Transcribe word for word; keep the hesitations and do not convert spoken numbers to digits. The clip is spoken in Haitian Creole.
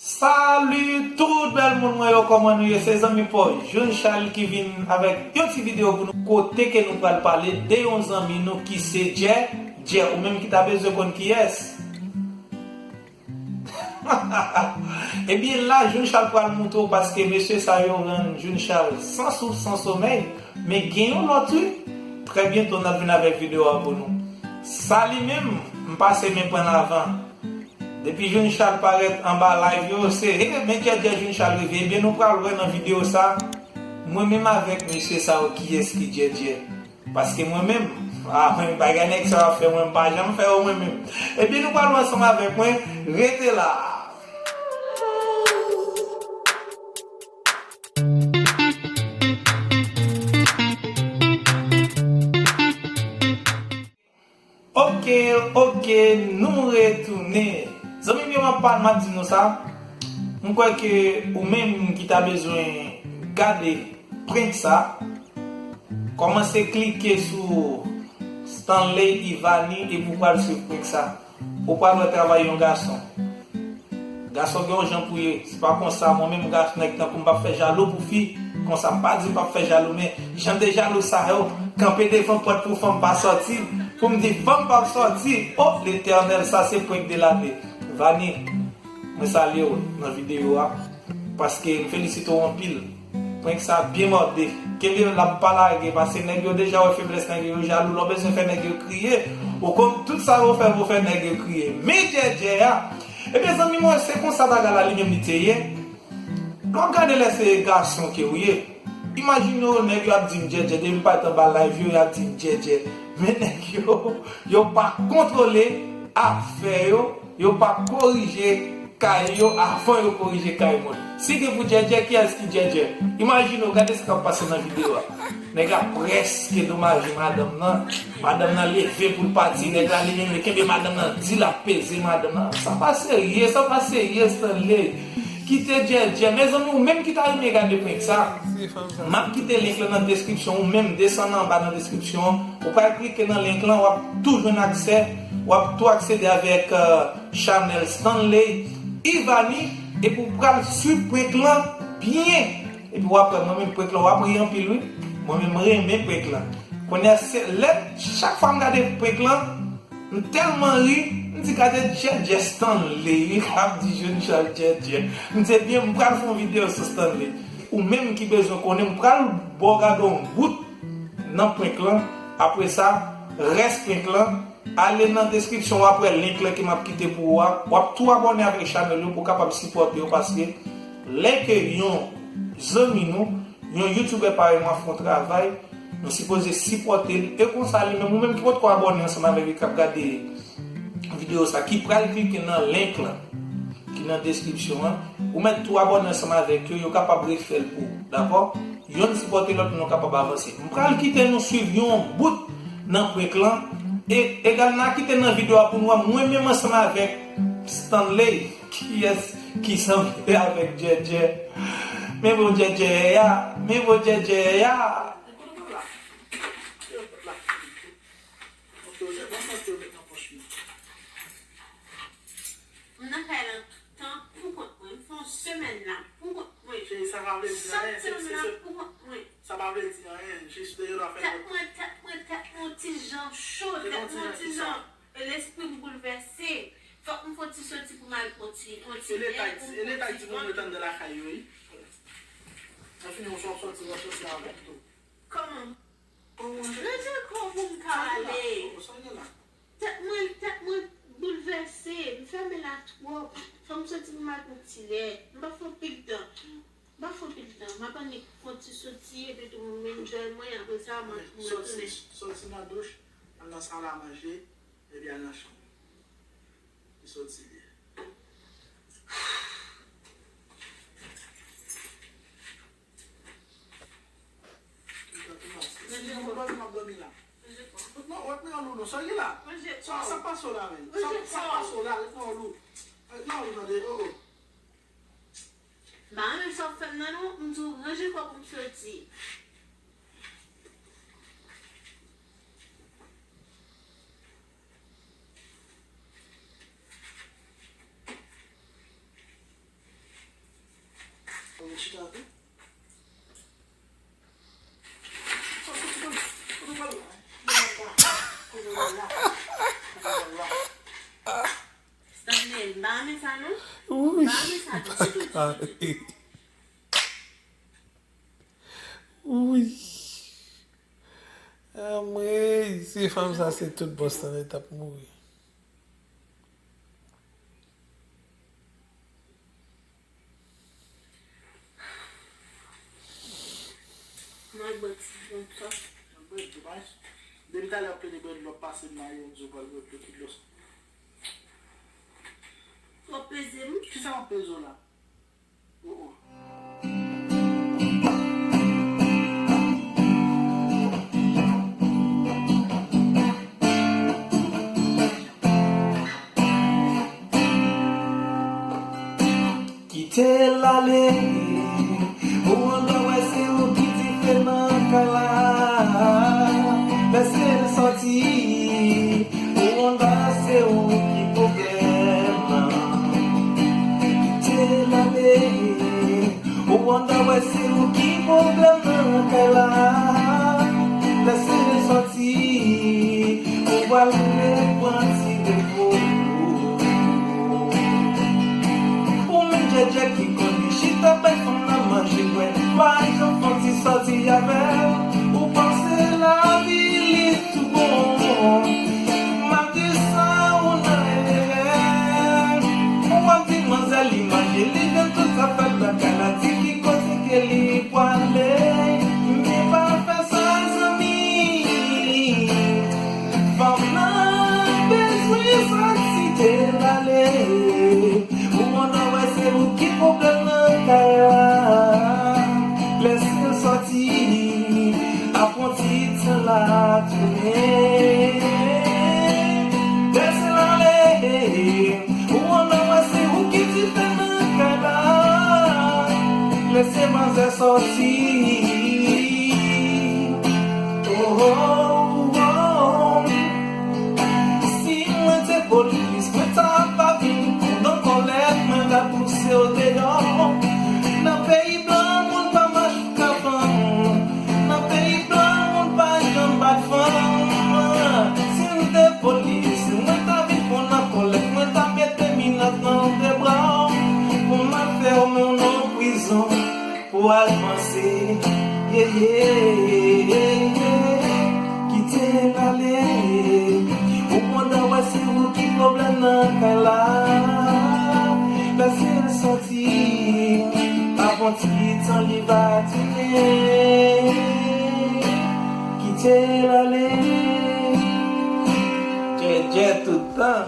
Salut tout bèl moun mwen yo, kòman nou ye? Se zanmi pa w June Charles ki vin avèk yon ti videyo pou nou, kote ke nou pral pale de yon zanmi nou ki se Djè Djè, ou menm ki ta bezwen konn kiyès. Ebyen la, June Charles pral montre w paske mesye sa yo rann June Charles san souf, san somèy. Men gen yon lòt wi. Trè byento n ap vin avèk videyo a pou nou. Sa li menm, m pase men pran avan. Depi June Charles parèt anba live yo, se, he, men Djè Djè June Charles rive. Ebyen, nou pral wè nan videyo sa, mwen menm avèk mesye sa yo, kiyès ki Djè Djè. Paske mwen menm, a, mwen, bagay nèg sa yo ap fè mwen, m pa janm fè yo mwen menm. Ebyen, nou pral wè ansanm avèk mwen, rete la. Ok, ok, nou retounen. Zanmi m yo, m ap pa, m ap di nou sa. M kwè ke ou menm ki ta bezwen gade prank sa, kòmanse klike sou Stanley Ivany epi w pral swiv prank sa. Ou pral wè travay yon gason. Gason gen yon jan pou ye. Se pa konsa, mwen menm gason nèg tankou m p ap fè jalou pou fi. Konsa m pa di m p ap fè jalou, men jan de jalou sa yo, kanpe devan pòt pou fanm pa sòti, pou m di fanm p ap sòti. O Letènèl, sa se prank de lane. Vani, mwen salye w nan videyo a, paske m felisite w anpil. Prank sa byen mòde. Kenbe l la, pa lage, paske nèg yo deja wè feblès nèg yo, yo jalou. Lè w bezwen fè nèg yo kriye, ou konn tout sa yo fè pou fè nèg yo kriye. Men Djè Djè a, ebyen zanmi mwen, se konsa bagay la li menm li te ye. Lè w ap gade lè se gason ke w ye, imajine w nèg yo ap di m Djè Djè, depi m parèt anba live yo, y ap di m Djè Djè. Men nèg yo, yo pa kontwole afè yo, yo pa korije kay yo avan yo korije kay moun. Si gen pou Djè Djè, kiyès ki Djè Djè? Imajine w, gade sa k ap pase nan videyo a. Nèg la prèske domaje madanm nan. Madanm nan leve pou l pati, nèg la li menm li kenbe madanm nan, di l ap peze madanm nan. Sa pa serye, sa pa serye, Stanley. Kite Djè Djè. Mezanmi, ou menm ki ta renmen gade prank sa, m ap kite link lan nan deskripsyon, ou menm desann anba nan deskripsyon, ou pral klike nan link lan, w ap tou jwenn aksè, w ap tou aksede avèk, euh, chanèl Stanley Ivany, epi w pral swiv prank lan byen. Epi w ap wè, mwen menm prank lan, w ap ri anpil wi. Mwen menm renmen prank lan. Kounye a, se lè, chak fwa m gade prank lan, m tèlman ri, m di gade Djè Djè Stanley, wi, k ap di June Charles Djè Djè. M di ebyen, m pral fè yon videyo sou Stanley. Ou menm ki bezwen konnen, m pral ba w gade yon bout nan prank lan. Apre sa, rès prank lan, ale nan deskripsyon, w ap wè link lan ke m ap kite pou ou a. W ap tou abòne avèk chanèl yo pou w kapab sipòte yo, paske lè ke yon zanmi nou, yon youtubè parèy mwen ap fè yon travay, nou sipoze sipòte l. E konsa li menm, ou menm ki potko abòne ansanm avèk li k ap gade videyo sa, ki pral klike nan link lan ki nan deskripsyon an, ou mèt tou abòne ansanm avèk yo, yo kapab refè l pou ou, dakò? Yonn sipòte lòt, nou kapab avanse. M pral kite nou swiv yon bout nan prank lan, e egal n a kite nan videyo a pou nou wè mwen menm ansanm avèk Stanley, kiyès ki sanble avèk Djè Djè. Men bon Djè Djè a, men bon Djè Djè a. M nan kay lan tan pou kont mwen. M fè yon semèn la pou kont mwen. Cheri, sa pa vle di anyen. Chak semèn la pou kont mwen. Sa pa vle di anyen. Jis de yo dwa fè. Tèt mwen, tèt mwen, tèt mwen yon ti jan cho, tèt mwen yon ti jan, e lespri m boulvèse. Fòk m fè yon ti soti pou m al pran ti, pran ti lè, pou m pran ti van. E leta di moun yo t anndan lakay yo, wi. Anfen, yon sòti, yon sòti avèk tou. Kòman? Ranje kò w pou m ka ale. Tèt mwen, tèt mwen boulvèse. M fèmen la twòp. Fò m soti pou m al pran ti lè. M pa fè anpil tan. M pa fè anpil tan. M ap annik fè yon ti soti epi tou m enjoy mwen. Apre sa, m ap retounen. Soti nan douch, al nan sal a manje, epi al nan chanm. Ki soti li ye? Manje kò. Manje kò. Manje kò. Non, w ap nan loulou. Sa ki la? Manje kò. Sa, sa k pase w la, menm? Sa, sa k pase w la? Ret nan loulou. Ret nan loulou, tande. Oh, oh. M pa renmen sa w fè m nan, non. M di w ranje kò pou m soti. Chita tou. Stanley, m pa renmen sa non. M pa renmen sa ditou, ditou, ditou. Wi. Anmwey, si fanm sa se tout bòs lan, li t ap mouri. Mwen bwè ti jan sa. Bwè dlo, pa. Depi talè w ap plede bwè dlo, w ap pase m nan yo, m di w pral bwè dlo, ki dlo sa? W ap peze m? Kisa m ap peze w la? Oh, oh. Kite l ale. Ou anndan wè se ou ki dife nan kay la. Lèse l sòti. Ou anndan se ou ki pwoblèm nan. Kite l ale. Ou anndan wè se ou ki pwoblèm nan kay la. Lèse l sòti. Ou pral reprann ti depo. Ou menm djèdjè ki konn li chita bay fanm nan manje bwè. Pa janm fè ti sòti avè l. Ou panse lavi li tou bon. M ap di sa ou nan erè. Ou ap di manzè li manje, li jwenn tout sa fèt nan kay la, di ki kote ke li pwale. Men pa fè sa, zanmi. Fanm nan bezwen sòti, kite l ale. Ou konn wè se ou ki pwoblèm nan kay la. Lèse l sòti, apranti tan la tounen. Lèse l ale. Ou konn wè se ou ki dife nan kay la. Lèse manzè sòti. Oh, oh, oh. Si mwen te polis, mwen ta pa vin pran nan kòlèt, mwen ta pouse w deyò. Nan peyi blan, moun pa mache ak fanm. Nan peyi blan, moun pa janm bat fanm. Si m te polis, mwen ta vin pran nan kòlèt, mwen ta mete minòt nan de bra w. Pou m al fèmen w nan prizon. Pou al panse, ye, ye, ye, ye. Kite l ale. Ou konn wè se ou ki pwoblèm nan kay la. Lèse l sòti. Apranti tan li va tounen. Kite l ale. Djèdjè tout tan.